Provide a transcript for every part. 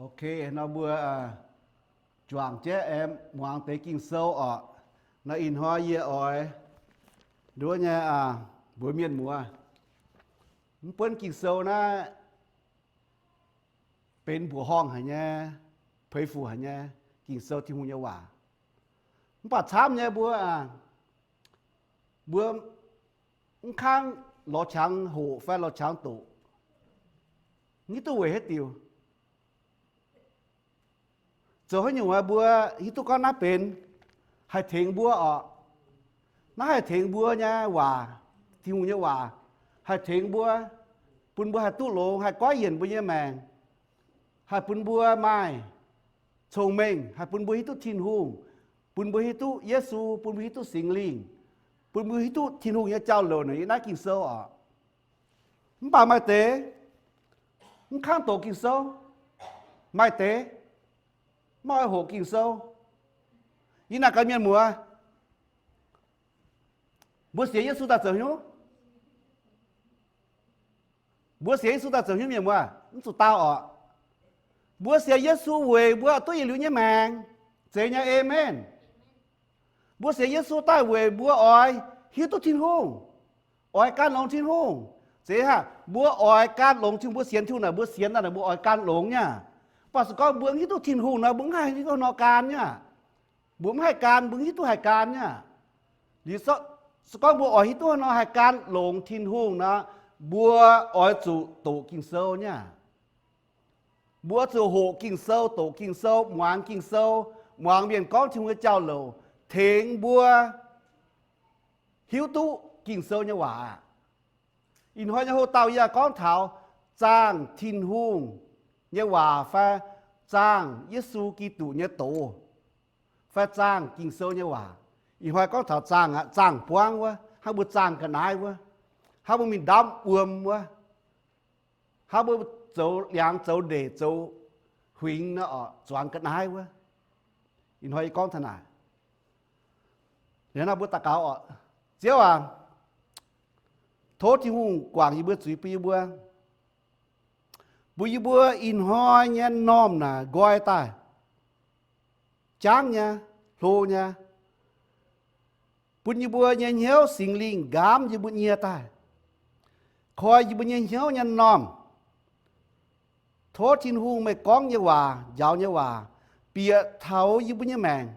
Ok, nor mbuo juangc jienv aengx muangx deix Ging-Sou oc. Nor ih hnoi yie oix nduov nyei, mbuox mienh muoz, mv buonv Ging-Sou naaiv benx mbuoqc horngh haic nyei, peix fuc haic nyei, Ging-Sou Tin-Hungh nyei waac. Mv baac camv nyei mbuo, mbuo mv kangv lorz qangx hoqc fai lorz qangx doqc, mv hiuv duqv weic haaix diuc. Zoux haaix nyungc mbuo hiuv duqv gorngv naaiv benx haih tengx mbuo oc. Naaiv haih tengx mbuo nyei waac, Tin-Hungh nyei waac, haih tengx mbuo, bun mbuo haih duqv longx, haih goiv yienc mbuo nyei maengc, haih bun mbuo maaih cong-mengh, haih bun mbuo hiuv duqv Tin-Hungh, bun mbuo hiuv duqv Yesu, bun mbuo hiuv duqv Singx Lingh, bun mbuo hiuv duqv Tin-Hungh nyei jauv-louc naaic yiem naaiv Ging-Sou oc. Mv baac maaih deix mv kangv doqc Ging-Sou, maaih deix mv oix hoqc Ging-Sou. Yie naaic gaax mienh muoz, mbuo sienx Yesu daaih zoux hnyouv? Mbuo sienx Yesu daaih zoux hnyouv mienh muoz? Mv zuqc dau oc. Mbuo sienx Yesu weic mbuo duqv yietc liuz nyei maengc. Zeiz nyei, aamen. Mbuo sienx Yesu daaih weic mbuo oix hiuv duqv Tin-Hungh, oix gan longx Tin-Hungh. Zeiz haic, mbuo oix gan longx Tin-Hungh, mbuo sienx Tin-Hungh naaic, mbuo sienx daaih naaic mbuo oix gan longx nyei. Mv baac se gorngv mbuo mv hiuv duqv Tin-Hungh nor, mbuo mv haih hiuv duqv haaix nor gan nyei. Mbuo mv haih gan, mbuo mv hiuv duqv haih gan nyei. Liuz se gorngv mbuo oix hiuv duqv haaix nor haih gan longx Tin-Hungh nor, mbuo oix zuqc doqc Ging-Sou nyei. Mbuo zuqc hoqc Ging-Sou, doqc Ging-Sou, muangx Ging-Sou, muangx mienh gorngv Tin-Hungh nyei jauv-louc, tengx mbuo hiuv duqv Ging-Sou nyei waac aqv. Ih hnoi nyei hoc-dauh yie gorngv taux zaangh Tin-Hungh nyei waac fai zaangh Yesu Giduc nyei doz fai zaangh Ging-Sou nyei waac. Ih hnoi gorngv taux zaangh aqv, zaangh buangv wuov, hnangv mbuo zaangh ga'naaiv wuov, hnangv mbuo mingh ndamv wuom wuov, hnangv mbuo zoux liangx zoux ndeic zoux huingx nor oc, zuangx ga'naaiv wuov. Ih hnoi yie gorngv taux naaic. Liuz nor mbuo daux gaux oc. Ziouv aac, tov Tin-Hungh guangc yie mbuo zuiz bun yie mbuo, bun yie mbuo ih hnoi nyei normh naaic nqoi daaih jangv nyei, hlo nyei, bun yie mbuo nyei hnyouv Singx Lingh nqaamv yie mbuo nyie daaih, koi yie mbuo nyei hnyouv nyei normh. Tov Tin-Hungh meih gorngv nyei waac, njaaux nyei waac, bieqc taux yie mbuo nyei maengc,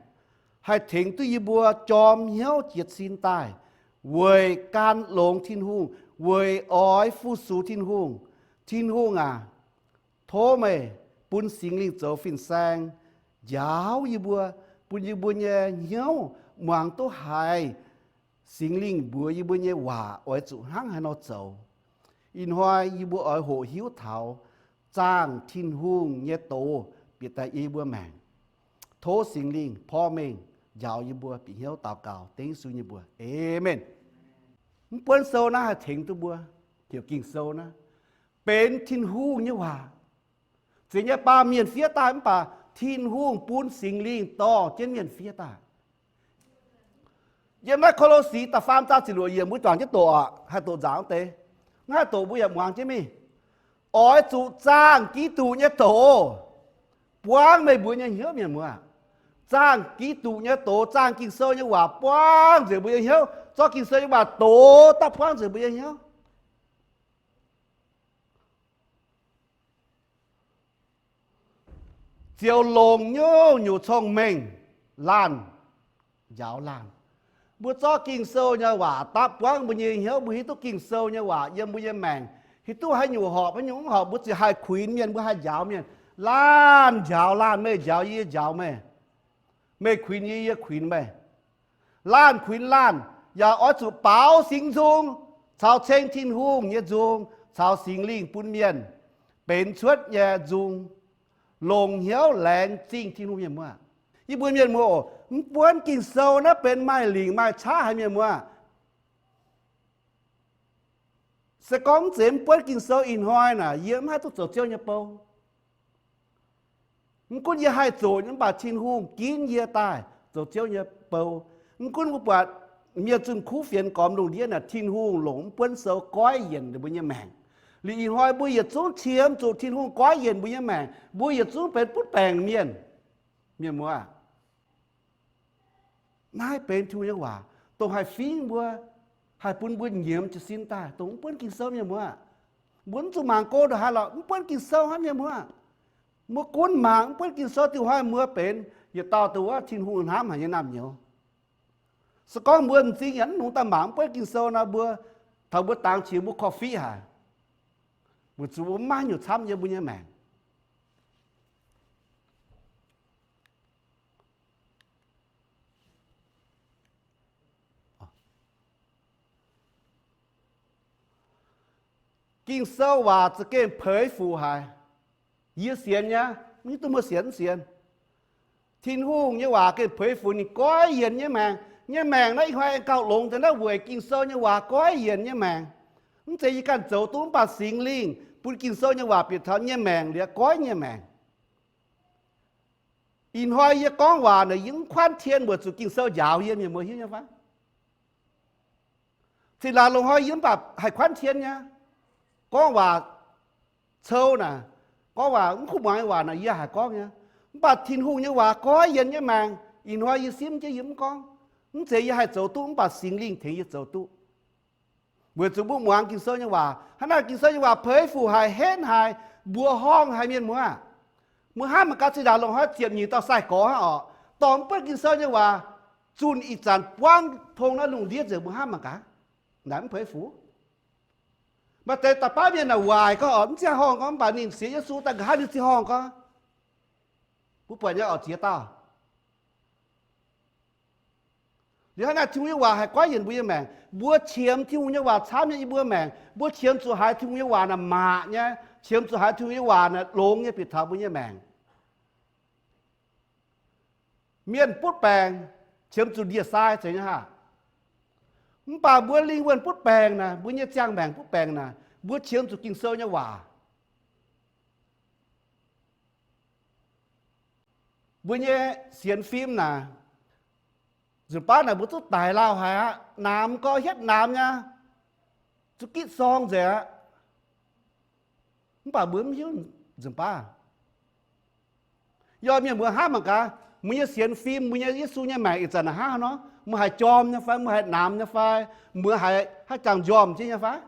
haih tengx duqv yie mbuo jorm hnyouv jiez sin daaih, weic gan longx Tin-Hungh, weic oix fu-sux Tin-Hungh. Tin-Hungh aac, tov meih bun Singx Lingh zoux fin-saeng njaaux yie mbuo, bun yie mbuo nyei hnyouv muangx duqv haiz Singx Lingh mbuox yie mbuo nyei waac oix zuqc hnangv haaix nor zoux. Ih hnoi yie mbuo oix hoqc hiuv taux zaangh Tin-Hungh nyei doz bieqc daaih yie mbuo maengc. Tov Singx Lingh porv mengh njaaux yie mbuo. Bieqc hnyouv daux gaux dengv Yesu nyei mbuox, aamen. Mv buonv sou naaiv haih tengx duqv mbuo, heuc Ging-Sou naaiv benx Tin-Hungh nyei waac. Zeiz nyei, baamh mienh fiev daaih mv baac Tin-Hungh bun Singx Lingh dorh jienv mienh fiev daaih. Yiem naaiv Ko^lo^si da'faam zaang ziepc luoqc yiemc mbuo juangc jienv doqc oc, haih doqc nzaangc wuov deix. Naaiv haih doqc mbuo yaac muangx jienv mingh. Oix zuqc zaangh Giduc nyei doz buangv meih mbuo nyei hnyouv, mienh muoz. Zaangh Giduc nyei doz, zaangh Ging-Sou nyei waac buangv nzengc mbuo nyei hnyouv. Zorqv Ging-Sou nyei waac dox daaih buangv nzengc mbuo nyei hnyouv. Ziouc longc nyungc-nyungc cong-mengh laanh njaaux laanh. Mbuo zorqv Ging-Sou nyei waac dapv buangv mbuo nyei hnyouv, mbuo hiuv duqv Ging-Sou nyei waac yiem mbuo nyei maengc, hiuv duqv haaix nyungc horpc, haaix nyungc mv horpc, mbuo ziouc haih kuinx mienh, mbuo haih njaaux mienh. Laanh njaaux laanh, meih njaaux yie, yie njaaux meih. Meih kuinx yie, yie kuinx meih. Laanh kuinx laanh yaac oix zuqc baaux singx nzung caux ceng Tin-Hungh nyei nzung caux Singx Lingh bun mienh benx cuotv nyei nzung, longc hnyouv laengz zingh Tin-Hungh, mienh muoz. Yie mbuo mienh muoz oc, mv buonv Ging-Sou naaiv benx maaih lingc maaih qaqv haic, mienh muoz. Se gorngv mv zeiz mv buonv Ging-Sou ih hnoi naaic, yie mv haih duqv zoux Ziouv nyei bou. Mv gunv yie haih zoqc nyei, mv baac Tin-Hungh ginv yie daaih zoux Ziouv nyei bou. Mv gunv mbuo buatc mienh zunh kuv fienx gormx lungh ndiev naaic, Tin-Hungh longc mv buonv sou goiv yienc ninh mbuo nyei maengc. Liuz ih hnoi mbuo yietc zungv qiemx zuqc Tin-Hungh goiv yienc mbuo nyei maengc, mbuo yietc zungv benx butv baengc mienh. Mienh muoz, naaiv benx Tin-Hungh nyei waac dongh haih fingx mbuo, haih bun mbuo nyiemz jiez sin daaih, dongh mv buonv Ging-Sou, mienh muoz. Mbuo mv zuqc mangc go ndongc haaix lorqc, mv buonv Ging-Sou hnangv, mienh muoz. Mbuo gunv mangc mv buonv Ging-Sou, diuh hnoi mbuo benx yietc dauh dongh wuov Tin-Hungh hnamv haic nyei naamh nyouz. Se gorngv mbuo m'zing yaac mv longx daaih mangc mv buonv Ging-Sou nor, mbuo taux mbuo dangx qiex mbuo korv-fiqv haic. Weic zuqc mbuo maiv nyungc camv yiem mbuo nyei maengc. Ging-Sou waac za'gengh peix fuc haic. Yie sienx nyei, mv hiuv duqv mbuo sienx mv sienx. Tin-Hungh nyei waac gengh peix fuc, ninh goiv yienc nyei maengc. Nyei maengc naaiv ih hnoi aengx gauh longx deix naaiv weic Ging-Sou nyei waac goiv yienc nyei maengc. Mv zeiz yie ganh zoux duqv, mv baac Singx Lingh bun Ging-Sou nyei waac bieqc taux nyei maengc liuz goiv nyei maengc. Ih hnoi yie gorngv waac naaic yie mv kuaanv tien weic zuqc Ging-Sou njaaux yie, mienh muoz hiuv nyei fai? Cin-laangc loz-hnoi yie mv baac haih kuaanv tien nyei. Gorngv waac cou naaic, gorngv waac mv kuv muangx nyei waac naaic yie haih gorngv nyei. Mv baac Tin-Hungh nyei waac goiv yienc nyei maengc, ih hnoi yie simv jienv yie mv gorngv. Mv zeiz yie haih zoux duqv, mv baac Singx Lingh tengx yie zoux duqv. Weic zuqc mbuo muangx Ging-Sou nyei waac, hnangv naaic Ging-Sou nyei waac peix fuc haic, henv haic, mbuoqc horngh haic, mienh muoz. Mbuo hnamv mangc gaax, zinh ndaangc loz-hnoi ziepc nyeic dauh sai-gorx hnangv orqc, dorh mv buonv Ging-Sou nyei waac zunh ih zanc buangv tong naaiv lungh ndiev nzengc, mbuo hnamv mangc gaax, naaic mv peix fuc. Maaih deix da'baav mienh naaic waaic gorngv orqc, mv ziangh horngh gorngv, mv baac ninh sienx Yesu daaih nqa'haav ninh ziangh horngh gorngv. Mbuo buatc nyei orqc, ziex dauh. Liuz hnangv naaic Tin-Hungh nyei waac haih goiv yienc mbuo nyei maengc. Mbuo qiemx Tin-Hungh nyei waac camv nyei yie mbuo maengc, mbuo qiemx zuqc haiz Tin-Hungh nyei waac naaic maac nyei, qiemx zuqc haiz Tin-Hungh nyei waac naaic longx nyei bieqc taux mbuo nyei maengc. Mienh butv baengc qiemx zuqc ndie-sai zeiz nyei haah. Mv baac mbuo lingh wuonh butv baengc naaic, mbuo nyei ziangh maengc butv baengc naaic, mbuo qiemx zuqc Ging-Sou nyei waac. Mbuo nyei sienx fim naaic, nzunc baav naaic mbuo zuqc daic lauh haic aqv, namx gorx hietv namx nyei, zuqc gitv sorng nzengc aqv. Mv baac mbuo mv hiuv nzunc baav. Yie mienh mbuo hnamv mangc gaax, mbuo nyei sienx fim, mbuo nyei Yesu nyei maengc ih zanc naaic hnangv nor, mbuo haiz jorm nyei fai, mbuo haiz namx nyei fai, mbuo haiz haaix jangx njormh jienv nyei fai?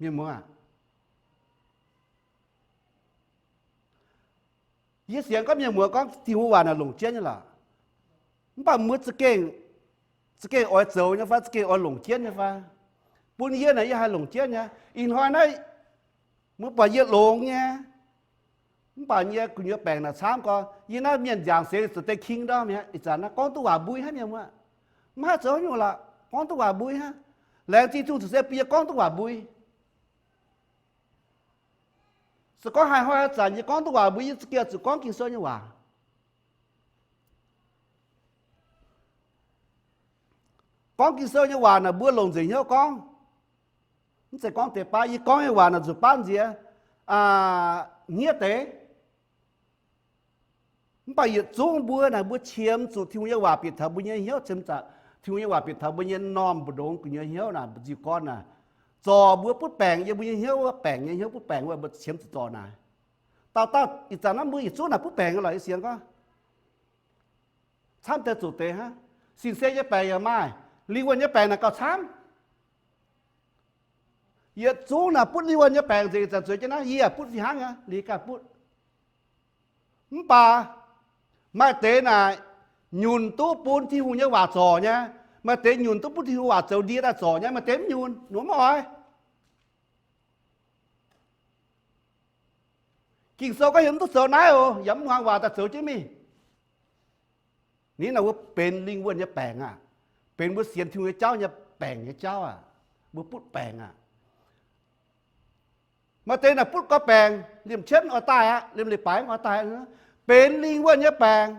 Mienh muoz aac, yie sienx gorngv mienh muoz gorngv Tin-Hungh waac naaic longc jienv nyei lorqc. Mv baac mbuo za'gengh, za'gengh oix zoux nyei fai, za'gengh oix longc jienv nyei fai? Bun yie naaic yie haih longc jienv nyei. Ih hnoi naaiv mbuo buatc yie longx nyei, mv baac yie gu'nyuoz baengc naaic camv gorx. Yie naaiv mienh nziaauc seix zuqc deix king ndorm mi'aqv. Ih zanc naaiv gorngv duqv waac mbui hnangv, mienh muoz. Mv haih zoux haaix nyungc lorqc, gorngv duqv waac mbui hnangv. Laengz zingh Tin-Hungh zuqc se bun yie gorngv duqv waac mbui. Se gorngv haiz hnoi haaix zanc yie gorngv duqv waac mbui, yie za'gengh zuqc gorngv Ging-Sou nyei waac. Gorngv Ging-Sou nyei waac naaic mbuo longc nzengc hnyouv gorngv. Mv zeiz gorngv deix baav, yie gorngv nyei waac naaic nzunc baav nziex hniev deix. Mv baac yietc zungv mbuo naaic mbuo qiemx zuqc Tin-Hungh nyei waac bieqc taux mbuo nyei hnyouv, qiemx zuqc Tin-Hungh nyei waac bieqc taux mbuo nyei m'normh mbu'ndongx gu'nyuoz hnyouv naaic, mbu'nziu gorn naaic, zorc mbuo butv baengc yiem mbuo nyei hnyouv wuov, baengc nyei hnyouv, butv baengc wuov, mbuo qiemx zuqc zorc naaic. Dauh dauh ih zanc naaiv mbuo yietc zungv naaic butv baengc nyei lorqc, yie sienx gorngv. Camv deix zuqc deix hnangv. Sin-sen nyei baengc yaac maaih, lingh wuonh nyei baengc naaic gauh camv. Yietc zungv naaic butv lingh wuonh nyei baengc nzengc, ih zanc zueiz jienv naaiv yie yaac butv fih hnangv nyei, liuz ganh butv. Mv baac maaih deix naaic nyunc duqv bun Tin-Hungh nyei waac zorc nyei, maaih deix nyunc duqv bun Tin-Hungh waac zoux ndie daaih zorc nyei, maaih deix mv nyunc, ninh mbuo mv oix. Ging-Sou gorngv heuc mv duqv zoux naaiv oc, yaac mv muangx waac daaih zoux jienv mingh. Ninh naaic mbuo benx lingh wuonh nyei baengc aqv. Benx mbuo sienx Tin-Hungh nyei jauv nyei baengc nyei jauv aqv. Mbuo butv baengc aqv. Maaih deix naaic butv gorx baengc, liemh qiemv oix daaih aqv, liemh leiz-baaix oix daaih aqv. Benx lingh wuonh nyei baengc.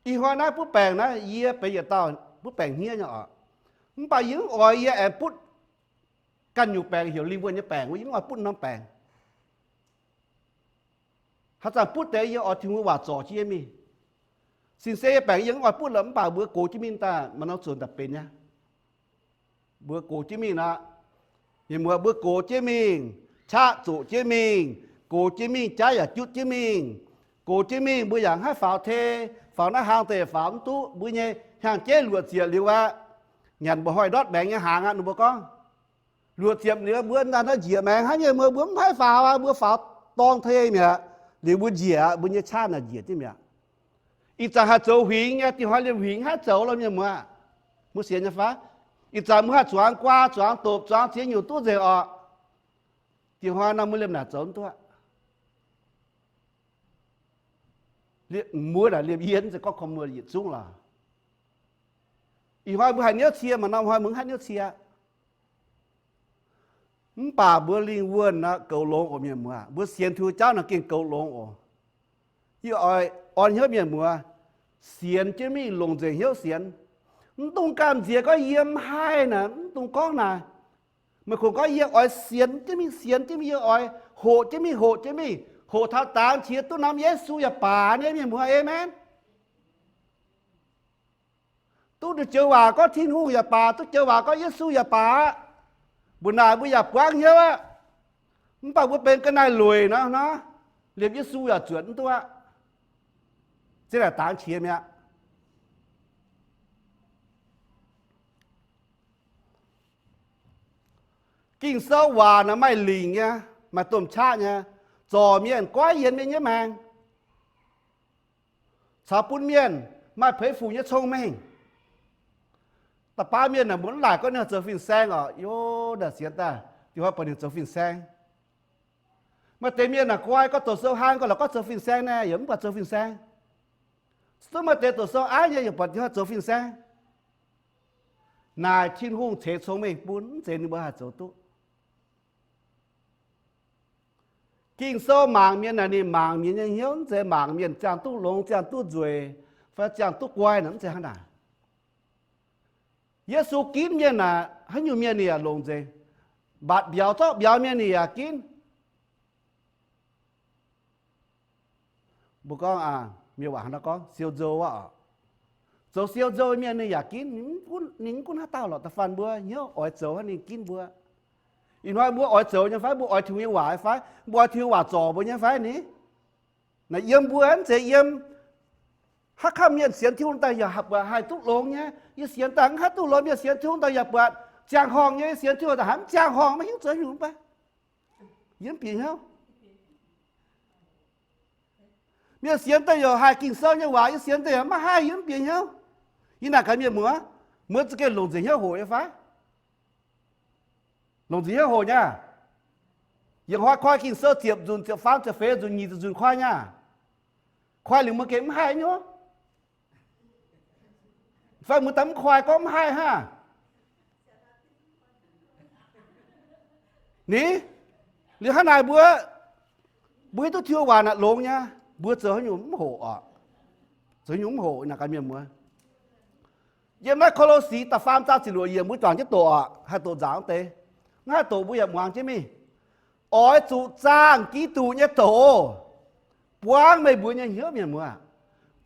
Ih hnoi naaiv butv baengc naaiv, yie benx yietc dauh butv baengc hniev nyei oc. Mv baac yie mv oix yie aengx butv ganh nyungc baengc heuc lingh wuonh nyei baengc wuov, yie mv oix butv norm baengc. Haaix zanc butv deix yie oix Tin-Hungh waac zorc jienv yie mingh. Sin-sen nyei baengc yie mv oix butv lorqc, mv baac mbuo gox jienv mingh daaih maaih norm zuqc daaih benx nyei. Mbuo gox jienv mingh aqv. Mienh muoz, mbuo gox jienv mingh, qaqv zoqc jienv mingh, gox jienv mingh, jaav yaac jutv jienv mingh. Gox jienv mingh mbuo yaac maiv haih faaux tei, faaux naaiv hlang deix faaux mv duqv. Mbuo nyei hnyangx-jeiv luoqc ziepc liuz aqv. Nyanc mba'hnoi ndortv maengx nyei hnaangx aqv. Ninh mbuo gorngv, luoqc ziepc liuz mbuo naaiv njiec maengx hnangv nyei, mbuo mv haih faaux aqv, mbuo faaux dorng tei mi'aqv. Liuz mbuo njiec aqv, mbuo nyei qaqv naaic njiec jienv mi'aqv. Ih zanc haih zoux huingx nyei, dinh hnoi liemh huingx haih zoux lorqc, mienh muoz. Mbuo sienx nyei fai? Ih zanc mbuo haih zuangx guaa, zuangx dopc, zuangx ziex nyungc duqv nzengc orqc. Dinh hnoi nor mbuo liemh naaic zoux mv duqv. Mbuo naaic liemh yie, mv zeiz gorngv korv-muoz yietc zungv lorqc. Ih hnoi mbuo haih niouv cie, maaih norm hnoi mbuo mv haih niouv cie. Mv baac mbuo lingh wuonh aqv, goux longx oc, mienh muoz. Mbuo sienx Tin-Hungh jauv naaic gengh goux longx oc. Yie oix orn hnyouv mienh muoz, sienx jienv mingh, longc nzengc hnyouv sienx. Mv dungx gamh nziex gorngv yie mv haih naaic, mv dungx gorngv naaic. Meih kungx gorngv yie oix sienx jienv mingh, sienx jienv mingh, yie oix hoqc jienv mingh, hoqc jienv mingh, hoqc taux dangx qiex duqv norm Yesu yaac baac nyei, mienh muoz, aamen. Duqv nduqc joux waac gorngv Tin-Hungh yaac baac, duqv joux waac gorngv Yesu yaac baac aqv. Mbuo naaic mbuo yaac buangv hnyouv aqv. Mv baac mbuo benx ga'naaiv-lueic nor, nor, liemh Yesu yaac zuotc mv duqv aqv. Zinh ndaangc dangx qiex mi'aqv. Ging-Sou waac naaic maaih lingc nyei, maaih domh qaqv nyei, zorc mienh, goiv yienx mienh nyei maengc, caux bun mienh maaih peix fuc nyei cong-mengh. Da'faanh mienh naaic mbuo mv laaic gorngv ninh zoux fin-saeng orqc, yov, naaic sienx daaih, dinh hnoi buatc ninh zoux fin-saeng. Maaih deix mienh naaic guai gorngv doqc sou hlang, gorngv la'gorngv zoux fin-saeng naaic, yaac mv buatc zoux fin-saeng. Duqv maaih deix doqc sou aiv nyei, yaac buatc dinh hnoi zoux fin-saeng. Naaic Tin-Hungh ceix cong-mengh bun, mv zeiz ninh mbuo haih zoux duqv. Ging-Sou mangc mienh naaic, ninh mangc mienh nyei hnyouv, mv zeiz mangc mienh ziangh duqv longx, ziangh duqv nzueic, fai ziangh duqv guai naaic, mv zeiz hnangv naaic. Yesu ginv mienh naaic, haaix nyungc mienh ninh yaac longc nzengc. Mbatc mbiauz zorqv mbiauz mienh ninh yaac ginv. Mbuo gorngv, mienh waac hnangv naaiv gorngv siou nzou aqv. Zoux siou nzou mienh ninh yaac ginv, ninh mv gunv haaix dauh lorqc. Da'faanh mbuo hnyouv oix zoux hnangv ninh ginv mbuo. Ih hnoi mbuo oix zoux nyei fai? Mbuo oix Tin-Hungh nyei waac fai? Mbuo oix Tin-Hungh waac zorc mbuo nyei fai ni? Naaic yiem mbuo, mv zeiz yiem haaix kamv mienh sienx Tin-Hungh daaih yaac buatc haih duqv longx nyei. Yie sienx daaih mv haih duqv longx, mienh sienx Tin-Hungh daaih yaac buatc ziangh horngh nyei. Yie sienx Tin-Hungh daaih haaix mv ziangh horngh, maiv hiuv zoux nyungc mv baac yie mv bieqc hnyouv. Mienh sienx daaih yaac haih Ging-Sou nyei waac, yie sienx daaih yaac maiv haih, yie mv bieqc hnyouv. Yie naaic gaax mienh muoz, mbuo za'gengh longc nzengc hnyouv hoqc nyei fai? Longc nzengc hnyouv hoqc nyei. Yietc hnoi koi Ging-Sou ziepc nzunc, ziepc faam, ziepc feix nzunc, nyic ziepc nzunc koi nyei. Koi liuz mbuo gengh mv haih nyei. Fai mbuo daaih mv koi gorngv mv haih hnangv. Ni, liuz hnangv naaic mbuo, mbuo hiuv duqv Tin-Hungh waac naaic longx nyei, mbuo zoux haaix nyungc mv hoqc oc. Zoux haaix nyungc mv hoqc naaic gaax mienh muoz. Yiem naaiv Ko^lo^si da'faam zaang ziepc luoqc yiemc mbuo juangc jienv doqc oc, haih doqc nzaangc wuov deix. Mv haih doqc mbuo yaac muangx jienv mingh. Oix zuqc zaangh Giduc nyei doz buangv meih mbuo nyei hnyouv, mienh muoz.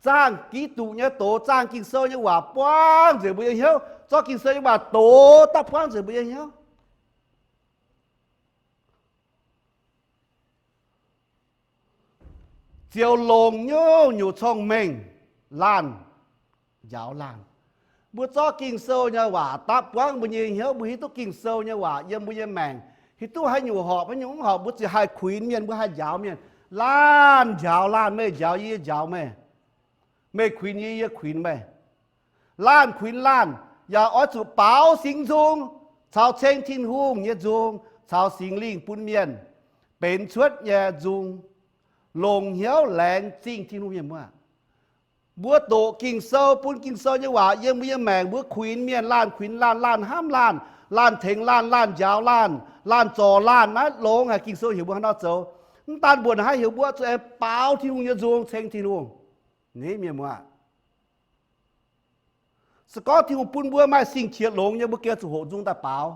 Zaangh Giduc nyei doz, zaangh Ging-Sou nyei waac buangv nzengc mbuo nyei hnyouv. Zorqv Ging-Sou nyei waac doz daaih buangv nzengc mbuo nyei hnyouv. Ziouc longc nyungc-nyungc cong-mengh laanh njaaux laanh. Mbuo zorqv Ging-Sou nyei waac dapv buangv mbuo nyei hnyouv, mbuo hiuv duqv Ging-Sou nyei waac yiem mbuo nyei maengc, hiuv duqv haaix nyungc horpc, haaix nyungc mv horpc, mbuo ziouc haih kuinx mienh, mbuo haih njaaux mienh. Laanh njaaux laanh, meih njaaux yie, yie njaaux meih. Meih kuinx yie, yie kuinx meih. Laanh kuinx laanh yaac oix zuqc baaux singx nzung caux ceng Tin-Hungh nyei nzung caux Singx Lingh bun mienh benx cuotv nyei nzung, longc hnyouv laengz zingh Tin-Hungh, mienh muoz. Mbuo doqc Ging-Sou, bun Ging-Sou nyei waac yiem mbuo nyei maengc, mbuo kuinx mienh, laanh kuinx laanh, laanh hnamv laanh, laanh tengx laanh, laanh njaaux laanh, laanh zorc laanh. Naaiv longx haic. Ging-Sou heuc mbuo haaix nor zoux? Mv daan mbuo naaiv hnangv, heuc mbuo zuqc aengx baaux Tin-Hungh nyei nzung, ceng Tin-Hungh. Ni, mienh muoz, se gorngv Tin-Hungh bun mbuo maaih sing-qiex longx nyei, mbuo gengh zuqc hoqc nzung daaih baaux.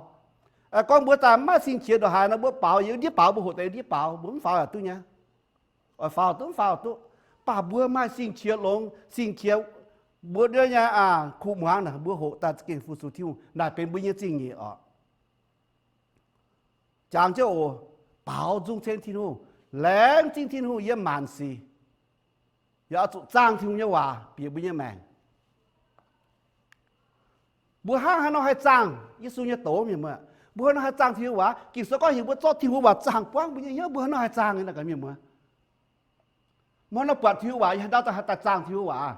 Gorngv mbuo daaih mv maaih sing-qiex ndongc haaix nor, mbuo baaux yiem ndiev baaux, mbuo hoqc daaih ndiev baaux, mbuo mv faaux yaac duqv nyei. Oix faaux duqv, mv faaux duqv. Mv baac mbuo maaih sing-qiex longx, sing-qiex Mbuo nyei kuh muangx naaic, mbuo hoqc daaih za'gengh fu-sux Tin-Hungh, naaic benx mbuo nyei zingh nyeic oc. Jangx jienv oc, baaux nzung ceng Tin-Hungh, laengz zingh Tin-Hungh yiem maanc sic, yaac oix zuqc zaangh Tin-Hungh nyei waac bieqc mbuo nyei maengc. Mbuo hnangv haaix nor haih zaangh Yesu nyei doz, mienh muoz? Mbuo hnangv haaix nor haih zaangh Tin-Hungh waac? Ging-Sou gorngv heuc mbuo zorqv Tin-Hungh waac zaangh buangv mbuo nyei hnyouv. Mbuo hnangv haaix nor haih zaangh, mienh muoz? Mbuo hnangv haaix nor buatc Tin-Hungh waac, yie haaix ndau daaih haih daaih zaangh Tin-Hungh waac?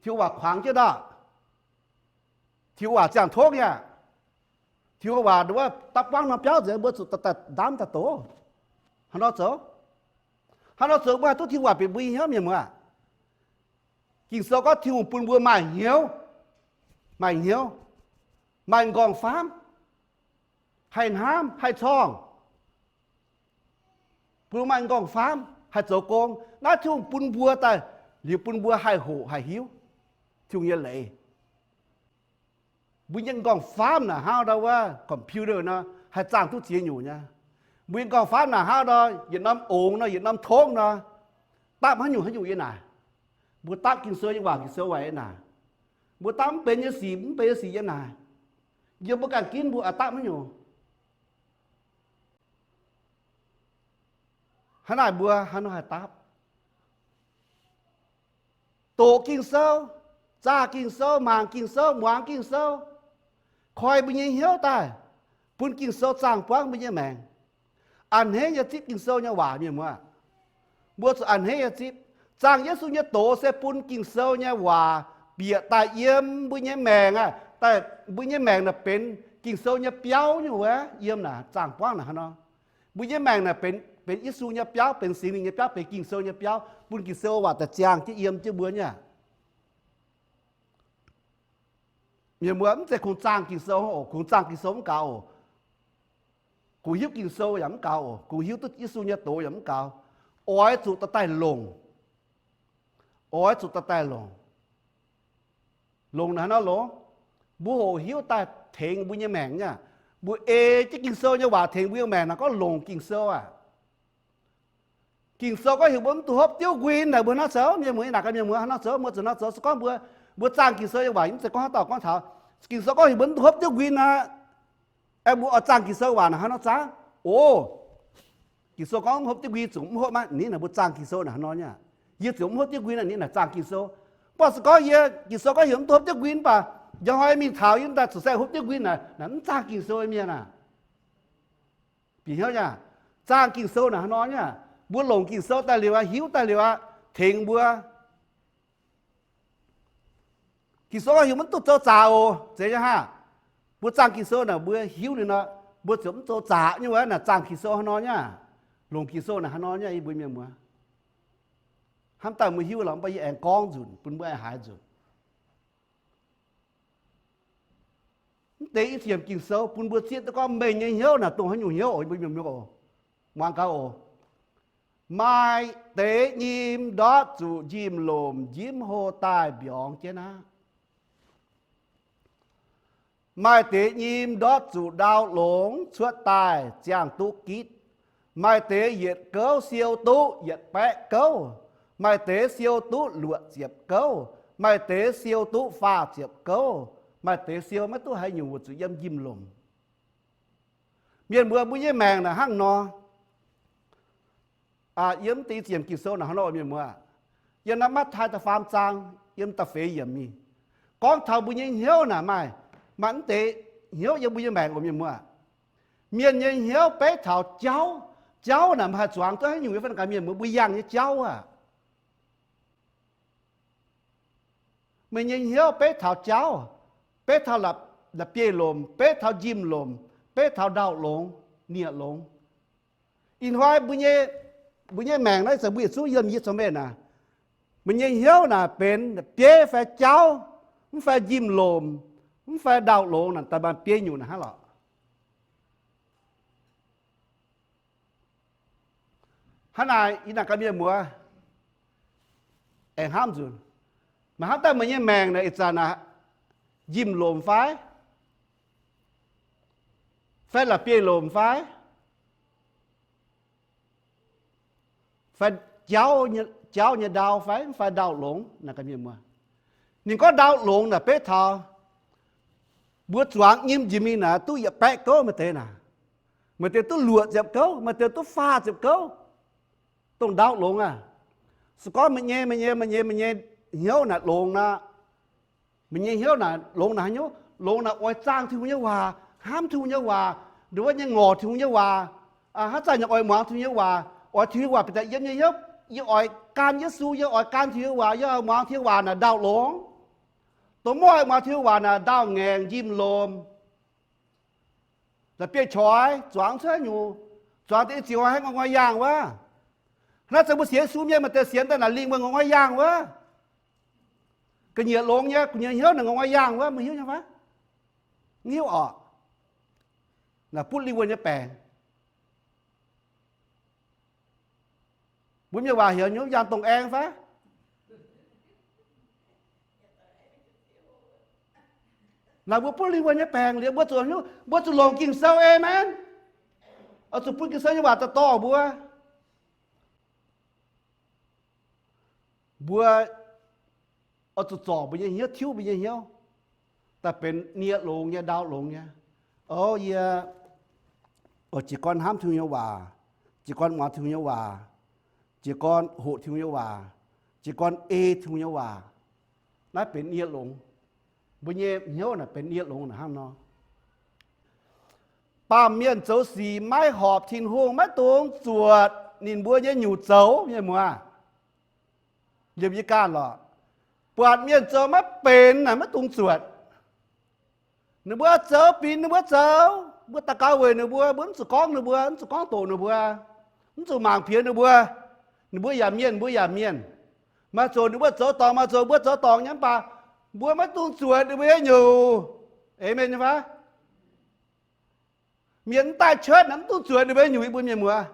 Tin-Hungh waac kuangx jienv ndortv. Tin-Hungh waac ziangh tongv nyei aqv. Tin-Hungh waac nduov dapv buangv norm biauv nzengc, mbuo zuqc daaih ndamv daaih doz. Hnangv nor zoux, hnangv nor zoux mbuo haih duqv Tin-Hungh waac bieqc mbuo nyei hnyouv, mienh muoz. Ging-Sou gorngv Tin-Hungh bun mbuo maaih hnyouv, maaih hnyouv, maaih nqorngv-famv, haih hnamv, haih corngh, bun maaih nqorngv-famv haih zoux gong. Naaiv Tin-Hungh bun mbuo daaih liuz bun mbuo haih hoqc haih hiuv Tin-Hungh nyei leiz. Mbuo nyei nqorngv-famv naaic hnangv ndau wuov computer nor, haih zaangh duqv ziex nyungc nyei. Mbuo nyei nqorngv-famv naaic hnangv ndau yietc norm ongx nor, yietc norm tongv nor, dapv haaix nyungc haaix nyungc yiem naaic. Mbuo dapv Ging-Sou nyei waac, Ging-Sou waac yiem naaic. Mbuo dapv mv benx nyei sic, mv benx nyei sic yiem naaic. Yiem mbuo ganh ginv mbuo oix dapv haaix nyungc. Hnangv naaic mbuo hnangv nor haih dapv. Doqc Ging-Sou, zaah Ging-Sou, mangc Ging-Sou, muangx Ging-Sou, koi mbuo nyei hnyouv daaih, bun Ging-Sou zaangh buangv mbuo nyei maengc. A'hneiv nyei zipv Ging-Sou nyei waac, mienh muoz. Mbuo zuqc a'hneiv nyei zipv. Zaangh Yesu nyei doz se bun Ging-Sou nyei waac bieqc daaih yiem mbuo nyei maengc aqv. Daaih mbuo nyei maengc naaic benx Ging-Sou nyei biauv nyei wuov, yiem naaic zaangh buangv naaic hnangv nor. Mbuo nyei maengc naaic benx, benx Yesu nyei biauv, benx Singx Lingh nyei biauv, benx Ging-Sou nyei biauv, bun Ging-Sou waac daaih ziangh jienv yiem jienv mbuo nyei aqv. Mienh muoz, mv zeiz kungx zaangh Ging-Sou oc, kungx zaangh Ging-Sou mv gaux oc. Kungx hiuv Ging-Sou yaac mv gaux oc, kungx hiuv duqv Yesu nyei doz yaac mv gaux. Oix zuqc daaih daaih longc. Oix zuqc daaih daaih longc. Longc naaiv nor longx, mbuo hoqc hiuv daaih tengx mbuo nyei maengc nyei aqv. Mbuo ei jienv Ging-Sou nyei waac tengx mbuo nyei maengc naaic gorngv longc Ging-Sou aqv. Ging-Sou gorngv heuc mbuo mv dungx hopv diuv nquin naaic, mbuo hnangv nor zoux, mienh muoz, yie naaic ganh mienh muoz hnangv nor zoux, mbuo zuqc hnangv nor zoux. Se gorngv mbuo, mbuo zaangh Ging-Sou nyei waac, mv zeiz gorngv haaix dauh gorngv taux Ging-Sou gorngv heuc mbuo mv dungx hopv diuv nquin aqv, aengx mbuo oix zaangh Ging-Sou waac naaic hnangv nor zaangv oc. Ging-Sou gorngv mv hopv diuv nquin zuqc mv hopv maah. Ninh naaic mbuo zaangh Ging-Sou naaic hnangv nor nyei aqv. Yie ziouc mv hopv diuv nquin naaic, ninh naaic zaangh Ging-Sou. Mv baac se gorngv yie, Ging-Sou gorngv heuc mv dungx hopv diuv nquin, mv baac njang hnoi mingh taux yie daaih zuqc saeng hopv diuv nquin naaic, naaic mv zaangh Ging-Sou nyei mienh aac. Bieqc hnyouv nyei aqv. Zaangh Ging-Sou naaic hnangv nor nyei aqv. Mbuo longc Ging-Sou daaih liuz aqv, hiuv daaih liuz aqv, tengx mbuo. Ging-Sou gorngv heuc mbuo mv dungx zoux zaqc oc, zeiz nyei hnangv. Mbuo zaangh Ging-Sou naaic mbuo hiuv liuz nor, mbuo ziouc mv zoux zaqc nyei wuov naaic zaangh Ging-Sou hnangv nor nyei aqv. Longc Ging-Sou naaic hnangv nor nyei aqv, yie mbuo mienh muoz. Hnamv daaih mbuo hiuv lorqc, mv baac yie aengx gorngv nzunc bun mbuo aengx haiz nzunc. Mv deix i ziepc Ging-Sou bun mbuo zieqv duqv gorngv meih nyei hnyouv naaic dongh haaix nyungc hnyouv oc, mbuo mienh muoz oc. Muangx gaax oc. Maaih deix nyim ndortv zuqc njimv-lomc njimv hlo daaih mbiorngz jienv aqv. Maaih deix nyim ndortv zuqc ndau longx cuotv daaih ziangh duqv gitv. Maaih deix yietc gouv siou duqv yietc baeqv gouv. Maaih deix siou duqv luoqc ziepc gouv. Maaih deix siou duqv faah ziepc gouv. Maaih deix siou maiv duqv haaix nyungc weic zuqc yiem njimv-lomc. Mienh muoz, mbuo nyei maengc naaic hnangv nor. Yiem deix i ziepc Ging-Sou naaic hnangv nor, mienh muoz. Yiem naaiv Matv^taai da'faam zaang, yiem da'feix yiemc mingh, gorngv taux mbuo nyei hnyouv naaic maaih, maaih mv deix hnyouv yiem mbuo nyei maengc oc, mienh muoz. Mienh nyei hnyouv beiv taux jauv. Jauv naaic maiv haih zuangx duqv haaix nyungc, yie fai gaax mienh muoz, mbuo yangh nyei jauv aah. Meih nyei hnyouv beiv taux jauv, beiv taux la'bieiv-lomc, beiv taux njimv-lomc, beiv taux ndau-longx, nie-longx. Ih hnoi mbuo nyei maengc naaiv, ih zanc mbuo yietc zungv yiem yie corc meih naaic, meih nyei hnyouv naaic benx bieiv fai jauv, mv fai njimv-lomc, mv fai ndau-longx naaic, daaih maaih biei nyungc naaic hnangv lorqc. Hnangv naaic, yie naaic gaax mienh muoz, aengx hnamv nzunc, maaih hnamv daaih meih nyei maengc naaic ih zanc naaic njimv-lomc fai, fai la'bieiv-lomc fai, fai jauv nyei ndau fai, fai ndau-longx naaic gaax mienh muoz. Ninh gorngv ndau longx naaic beiv taux mbuo zuangx nyim njiec mingh naaic duqv yietc baeqv gouv maaih deix naaic. Maaih deix duqv luoqc ziepc gouv, maaih deix duqv faah ziepc gouv, dongh ndau longx aqv. Se gorngv meih nyei, meih nyei, meih nyei, meih nyei hnyouv naaic longx nor, meih nyei hnyouv naaic longx naaic haaix nyungc? Longx naaic oix zaangh Tin-Hungh nyei waac, hnamv Tin-Hungh nyei waac, ndongc wuov nyei ngorc Tin-Hungh nyei waac, haaix zanc yaac oix muangx Tin-Hungh nyei waac, oix Tin-Hungh nyei waac bieqc daaih yiem nyei hnyouv. Yie oix gan Yesu, yie oix gan Tin-Hungh nyei waac, yie oix muangx Tin-Hungh nyei waac naaic ndau longx. Dongh mv oix muangx Tin-Hungh nyei waac naaic ndau ngaengc, njimv lomc, la'bieiv-qoix, zuangx cuotv nyungc, zuangx deix i ziouc haih ngoi-ngoi yaangh wuov. Naaiv zanc mbuo sienx Yesu mienh maaih deix sienx daaih naaic lingh wuonh ngoi-ngoi yaangh wuov. Ga'nyiec longx nyei, gu'nyuoz hnyouv naaic ngoi-ngoi yaangh wuov, mbuo hiuv nyei fai? Mv hiuv orqc. Naaic butv lingh wuonh nyei baengc. Mbuo mienh waac heuc nyungc yaangh dongh aengx fai? Naaic mbuo butv lingh wuonh nyei baengc liuz, mbuo zuqc hiuv, mbuo zuqc longc Ging-Sou, aamen. Oix zuqc bun Ging-Sou nyei waac daaih dorh mbuo. Mbuo oix zuqc zorc mbuo nyei hnyouv, tiuv mbuo nyei hnyouv, daaih benx nie longx nyei, ndau longx nyei. O, yie oix jiez gorn hnamv Tin-Hungh nyei waac, jiez gorn muangx Tin-Hungh nyei waac, jiez gorn hoqc Tin-Hungh nyei waac, jiez gorn ei Tin-Hungh nyei waac. Naaiv benx nie longx. Mbuo nyei hnyouv naaic benx nie longx naaic hnangv nor. Baamh mienh zoux sic maiv horpc Tin-Hungh, maiv dungx zuotc ninh mbuo nyei nyungc zoux, mienh muoz. Liemh yie ganh lorqc. Buatc mienh zoux maiv benx naaic maiv dungx zuotc. Ninh mbuo zoux binc ninh mbuo zoux, mbuo daux gaux weic ninh mbuo, mbuo mv zuqc gorngv ninh mbuo, mv zuqc gorngv doqc ninh mbuo, mv zuqc mangc piex ninh mbuo. Ninh mbuo yaac mienh, mbuo yaac mienh. Maaih zoqc ninh mbuo zoux dorngc, maaih zoqc mbuo zoux dorngc nyei, mv baac mbuo maiv dungx zuotc ninh mbuo nyei nyungc. Aamen nyei fai? Mienh mv daaih church naaic mv dungx zuotc ninh mbuo nyei nyungc, yie mbuo mienh muoz.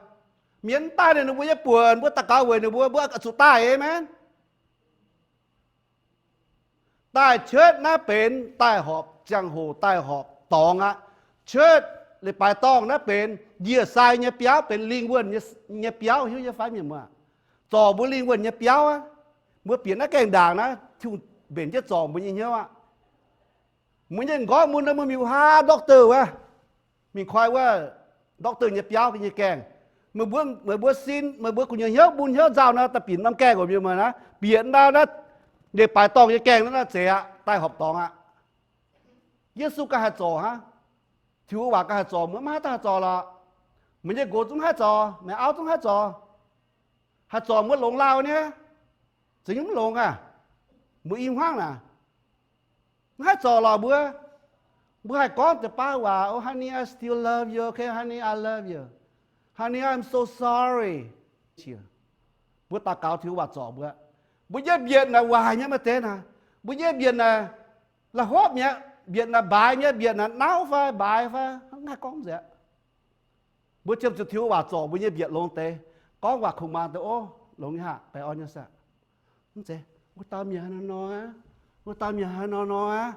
Mienh mv daaih naaic ninh mbuo nyei buonc, mbuo daux gaux weic ninh mbuo, mbuo zuqc daaih, aamen. Daaih church naaiv benx daaih horpc ziangh hoc, daaih horpc dorngx aqv. Church leiz-baaix dorngh naaiv benx njiec sai nyei biauv, benx lingh wuonh nyei biauv, hiuv nyei fai, mienh muoz? Zorc mbuo lingh wuonh nyei biauv aqv. Mbuo bieqc naaiv gaengh ndaangc naaiv, Tin-Hungh mbenc jienv zorc mbuo nyei hnyouv aqv. Mbuo nyei m'nqorngv mun nor, mbuo mingh wuov haav doctor wuov, mingh koi wuov doctor nyei biauv nyei gaengh. Meih mbuo, meih mbuo sin, meih mbuo gu'nyuoz hnyouv, mun hnyouv nzauh nor, daaih bieqc norm gaengh oc, mienh muoz, naaiv bieqc ndau naaiv leiz-baaix dorngh nyei gaengh naaiv, naaiv zeiz aqv, daaih horpc dorngx aqv. Yesu ganh haih zorc hnangv. Tin-Hungh waac ganh haih zorc, mbuo maiv haih daaih haih zorc lorqc. Meih nyei nqox zungv haih zorc, meih auv zungv haih zorc. Haih zorc mbuo longx lauh nyei. Zeiz nyungc mv longx aqv. Mbuo i hmuangv naaic, mv haih zorc lorqc mbuo. Mbuo haih gorngv deix baav waac, Oh, honey, I still love you. Okay, honey, I love you. Honey, I'm so sorry. Mbuo daux gaux Tin-Hungh waac zorc mbuo. Mbuo nyei mbietc naaic waaic nyei maaih deix naaic. Mbuo nyei mbietc naaic la'hopv mi'aqv, mbietc naaic mbaaix mi'aqv, mbietc naaic nauv fai mbaaix fai, mv haih gorngv nzengc. Mbuo ziemx zuqc Tin-Hungh waac zorc mbuo nyei mbietc longx deix. Gorngv waac kungx muangx deix, ov, longx nyei haic, baengh orn nyei saah. Mv zeiz, wuov dauh mienh haaix nor nor aqv, wuov dauh mienh haaix nor nor aqv.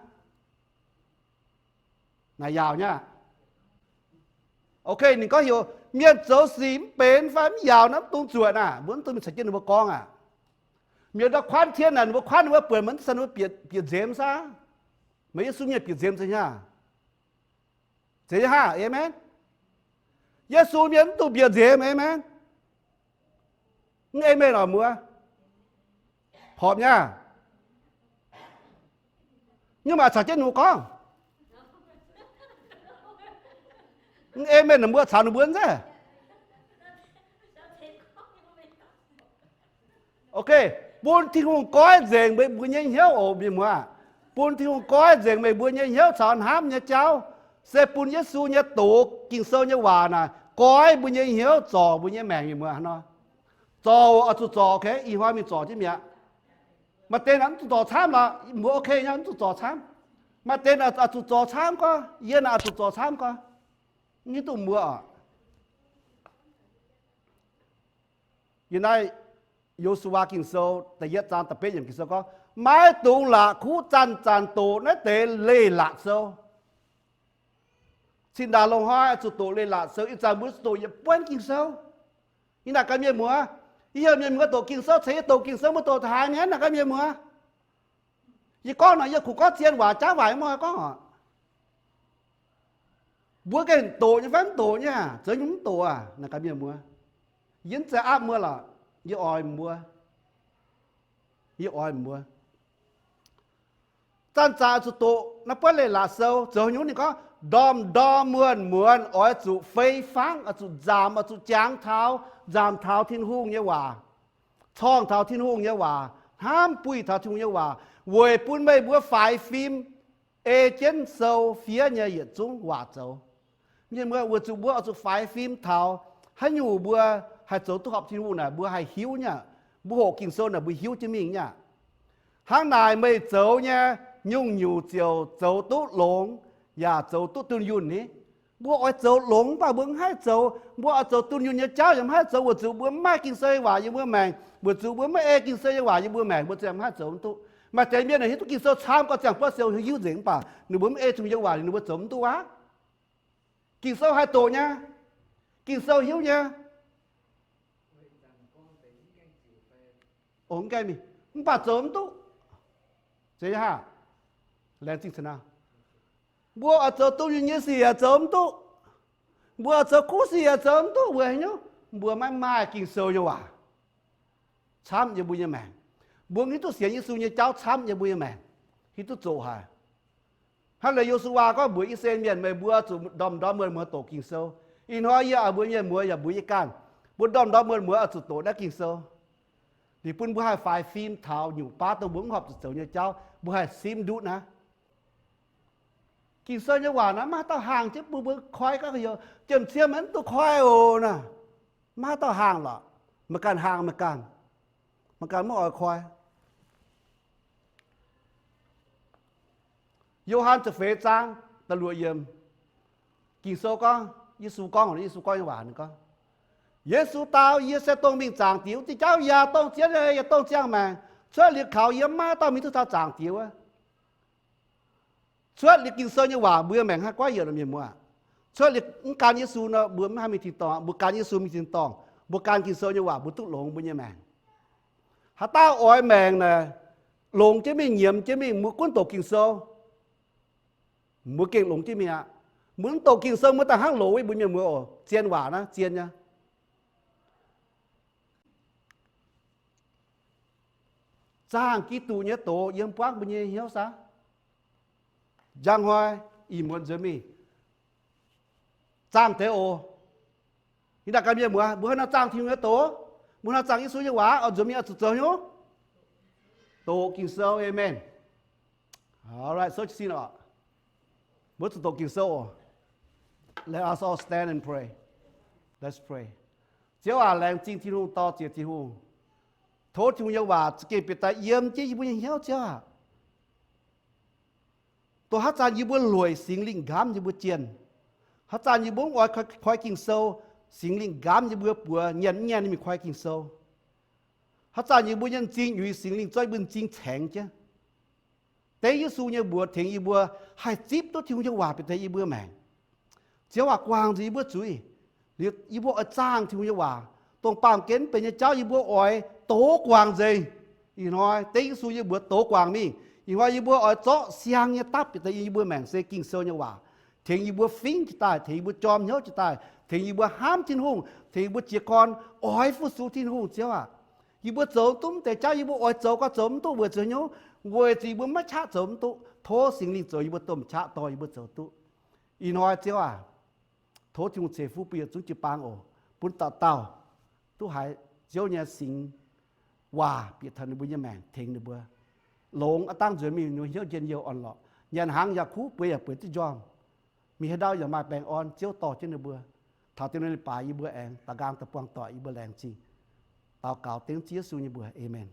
Naaic yaauc nyei aqv. Okay, ninh gorngv heuc mienh zoux sic mv benx fai mv yaauc nor mv dungx zuotc naaic, mbuo mv dungx mingh caux jienv ninh mbuo gorngv aqv. Mienh ndau kuanv tien naaic, ninh mbuo kuanv ninh mbuo buonc, mv zeiz ninh mbuo bieqc nzemx saah? Meih Yesu mienh bieqc nzemx zeiz nyei aqv. Zeiz nyei aqv, aamen. Yesu mienh mv dungx bieqc nzemx, aamen. Mv aamen oc mbuo. Horpc nyei aqv. Nyungc maaih caux jienv ninh mbuo gorngv. Mv aamen, ninh mbuo caux ninh mbuo nzengc. Okay, bun Tin-Hungh goiv nzengc meih mbuo nyei hnyouv oc, mienh muoz. Bun Tin-Hungh goiv nzengc meih mbuo nyei hnyouv caux hnamv nyei jauv, se bun Yesu nyei doz, Ging-Sou nyei waac naaic goiv mbuo nyei hnyouv, zorc mbuo nyei maengc, mienh muoz nor. Zorc oc, oix zuqc zorc, okay, ih hnoi mingh zorc jienv mi'aqv. Maaih deix naaic mv zuqc zorc camv lorqc, mbuo okay nyei, mv zuqc zorc camv. Maaih deix naaic oix zuqc zorc camv gorngv, yie naaic oix zuqc zorc camv gorngv. Mv hiuv duqv mbuo oc. Yiem naaiv Yo^su^waa Ging-Sou da'yietv zaang da'betv yiemc Ging-Sou gorngv, maiv dungx la'kuqv zanc-zanc doqc naaiv deix leiz-latc sou. Cin-ndaangc loz-hnoi zuqc doqc leiz-latc sou, ih zanc mbuo zuqc doqc yietc buonv Ging-Sou. Yie naaic gaax mienh muoz, yie heuc mienh muoz doqc Ging-Sou, ceix yie doqc Ging-Sou, mbuo doqc taux haaix nyungc naaic gaax mienh muoz? Yie gorngv naaic yie kungx gorngv zien waac jaav waaic mv gorngv oc. Mbuo gengh doqc nyei fai mv doqc nyei aac? Zoux nyungc mv doqc aac? Naaic gaax mienh muoz, yie mv zeiz aapv mbuo lorqc. Yie oix mbuo, yie oix mbuo zanc-zanc zuqc doqc naaiv buonv leiz-latc sou. Zoux nyungc ninh gorngv, ndorm ndorm muonz muonz oix zuqc fei fangv, oix zuqc nzaamc, oix zuqc jangx taux, nzaamc taux Tin-Hungh nyei waac, corngh taux Tin-Hungh nyei waac, hnamv buih taux Tin-Hungh nyei waac, weic bun meih mbuo faix fim ei jienv sou fiev nyei yietc zungv waac zoux. Mienh muoz, weic zuqc mbuo oix zuqc faix fim taux haaix nyungc mbuo haih zoux duqv horpc Tin-Hungh naaic, mbuo haih hiuv nyei aqv. Mbuo hoqc Ging-Sou naaic mbuo hiuv jienv mingh nyei aqv. Hnangv naaic meih zoux nyei nyungc-nyungc ziouc zoux duqv longx yaac zoux duqv dunh yunh ni. Mbuo oix zoux longx mv baac mbuo mv haih zoux. Mbuo oix zoux dunh yunh nyei jauv yaac mv haih zoux weic zuqc mbuo mv maaih Ging-Sou nyei waac yiem mbuo maengc, weic zuqc mbuo mv ei Ging-Sou nyei waac yiem mbuo maengc, mbuo ziouc mv haih zoux mv duqv. Maaih deix mienh hiuv duqv Ging-Sou camv, gorngv ziangh buonv siou hiuv nzengc mv baac ninh mbuo mv ei Tin-Hungh nyei waac, ninh mbuo zoux mv duqv aqv. Ging-Sou haih doqc nyei, Ging-Sou hiuv nyei, mv baac zoux mv duqv. Laengz zingh, mbuo oix zoux dunh yunh nyei sic yaac zoux mv duqv. Mbuo oix zoux kuv sic yaac zoux mv duqv weic haaix nyungc? Mbuo maiv maaih Ging-Sou nyei waac camv yiem mbuo nyei maengc. Mbuo mv hiuv duqv sienx Yesu nyei jauv camv yiem mbuo nyei maengc, hiuv duqv zoqc haic. Hnangv naaic Yo^su^waa gorngv mbuox I^saa^laa^en Mienh, meih mbuo zuqc ndorm-ndorm muonz muonz doqc Ging-Sou. Ih hnoi yie oix mbuox mienh muoz yaac mbuox yie ganh, mbuo ndorm-ndorm muonz muonz oix zuqc doqc naaiv Ging-Sou. Ninh bun mbuo haih faix fim taux nyungc baav dongh mbuo mv horpc zuqc zoux nyei jauv, mbuo haih simv nduqv naaiv. Ging-Sou nyei waac naaiv maiv haaix dauh haangh jienv bun mbuo koi gaax, jiem-ciem maiv duqv koi oc naaic. Maiv haaix dauh haangh lorqc. Meih ganh haangh meih ganh, meih ganh maiv oix koi. Yo^han ziepc feix zaang da'luoqc yiemc, Ging-Sou gorngv, Yesu gorngv, Yesu gorngv nyei waac ninh gorngv, Yesu dau, Yie se dongh mingh zaangc Diex wuov diuh jauv, yaac dongh zien nyei, yaac dongh ziangh maengc. Cuotv liuz kaux yie maiv maaih dauh mingh duqv taux zaangc Diex wuov. Cuotv liuz Ging-Sou nyei waac mbuo nyei maengc haih goiv yienc lorqc mienh muoz. Cuotv liuz mv gan Yesu nor mbuo maiv haih mingh tin-dorngh. Mbuo gan Yesu mingh tin-dorngh, mbuo gan Ging-Sou nyei waac mbuo duqv longx mbuo nyei maengc. Haaix dauh oix maengc naaic, longx jienv mingh, nyiemz jienv mingh, mbuo gunv doqc Ging-Sou, mbuo gengh longx jienv mingh aqv. Mbuo mv doqc Ging-Sou mbuo daaih hnangv loz wuov, mbuo mienh muoz oc. Zien waac naaiv zien nyei. Zaangh Giduc nyei doz yiem buangv mbuo nyei hnyouv saah? Njang hnoi ih muonz nzuonx mingh zaangh deix oc. Yie naaic gaax mienh muoz, mbuo hnangv nor zaangh Tin-Hungh nyei doz, mbuo hnangv nor zaangh Yesu nyei waac oix nzuonx mingh oix zuqc zoux hnyouv doqc Ging-Sou. Amen. Alright, so jiez sin oc. Mbuo zuqc doqc Ging-Sou oc. Let us all stand and pray. Let's pray. Ziouv aac, laengz zingh Tin-Hungh, dor-ziec Tin-Hungh. Tov Tin-Hungh nyei waac za'gengh bieqc daaih yiem jienv yie mbuo nyei hnyouv, Ziouv aac. Dongh haaix zanc yie mbuo lueic Singx Lingh nqamv yie mbuo jienh, haaix zanc yie mbuo mv oix koi Ging-Sou, Singx Lingh nqamv yie mbuo buoz nyanc mv nyanc mingh koi Ging-Sou. Haaix zanc yie mbuo nyei m'zing nyuix, Singx Lingh zorqv yie mbuo m'zing caengx jienv. Dengv Yesu nyei mbuox tengx yie mbuo haih zipv duqv Tin-Hungh nyei waac bieqc daaih yie mbuo maengc. Ziouv aac, guangc nzengc yie mbuo zuiz. Liuz yie mbuo oix zaangh Tin-Hungh nyei waac, dongh baamh gen mv benx nyei jauv yie mbuo oix dox guangc nzengc. Ih hnoi dengv Yesu nyei mbuox dox guangc mingh. Ih hnoi yie mbuo oix zorqv siang nyei dapv bieqc daaih yie mbuo maengc se Ging-Sou nyei waac, tengx yie mbuo fingv jiez daaih, tengx yie mbuo jorm hnyouv jiez daaih, tengx yie mbuo hnamv Tin-Hungh, tengx yie mbuo jiez gorn oix fu-sux Tin-Hungh, Ziouv aac. Yie mbuo zoux duqv mv deix jauv yie mbuo oix zoux gau zoux mv duqv weic zuqc hnyouv, weic zuqc yie mbuo maiv qaqv zoux mv duqv. Tov Singx Lingh zoux yie mbuo domh qaqv dorh yie mbuo zoux duqv. Ih hnoi Ziouv aac, tov Tin-Hungh ceix fuqv bun yietc zungv jiu-baang oc, bun dauh dauh duqv haiz Ziouv nyei singx waac bieqc taux ninh mbuo nyei maengc tengx ninh mbuo longx aqv, dangv nzuonx mingh ninh mbuo hnyouv njien-youh orn-lorqc, nyanc hnaangx yaac kuv, bueix yaac bueix duqv njormh, mingh haaix ndau yaac maaih baengh orn. Ziouv dorh jienv ninh mbuo, taux deix ninh leiz-baaix yie mbuo aengx daux nqaang daaih buangh doic, yie mbuo laengz zingh. Daux gaux dengv Ziouv Yesu nyei mbuox, aamen.